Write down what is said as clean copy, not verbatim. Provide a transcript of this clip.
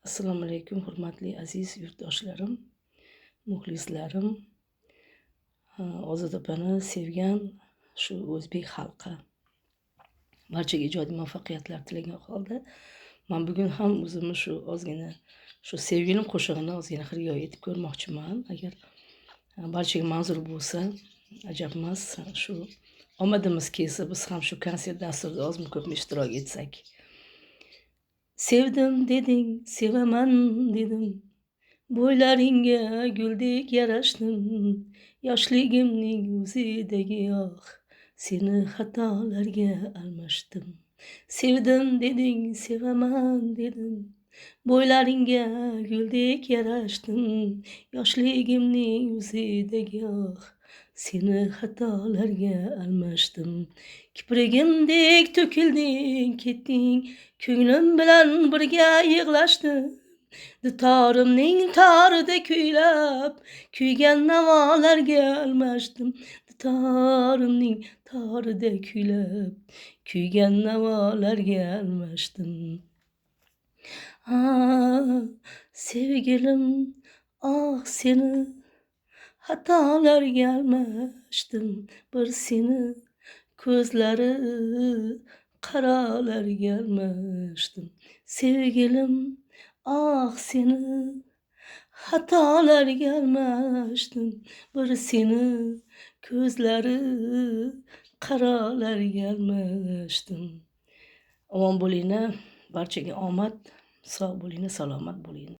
Assalomu alaykum, hurmatli aziz yurtdoshlarim, muxlislarim, Ozoda opani sevgan shu o'zbek xalqi. Barchaga ijodiy muvaffaqiyatlar tilagan holda man bugun ham o'zimni shu ozgina shu sevgilim qo'shig'ini ozgina xirgoyi etib ko'rmoqchiman. Agar barchaga manzur bo'lsa, ajabmas, shu omadimiz kelsa, biz ham shu konsert dasturida ozmi ko'pmi ishtirok etsak. Sevdim deding, sevaman dedim. Bo'ylaringga guldek yarashdim. Yoshligimning o'zidagi oh, seni xatolarga almashdim. Sevdim deding, sevaman dedim. Bo'ylaringga guldek yarashdim. Yoshligimning o'zidagi oh, seni xatolarga almashdim. Kiprigimdek to'kilding, ketding, ko'nglim bilan birga yig'lashdim. Dutorimning torida kuylab, kuygan navolarga almashdim. Dutorimning torida kuylab, kuygan navolarga almashdim. Ah, sevgilim, ah seni xatolarga almashdim. Bir seni ko'zlari qarolarga almashdim. Sevgilim, ah seni xatolarga almashdim. Bir seni ko'zlari qarolarga almashdim. Omon bo'linglar, barchaga omad, sog' bo'linglar, salomat bo'linglar.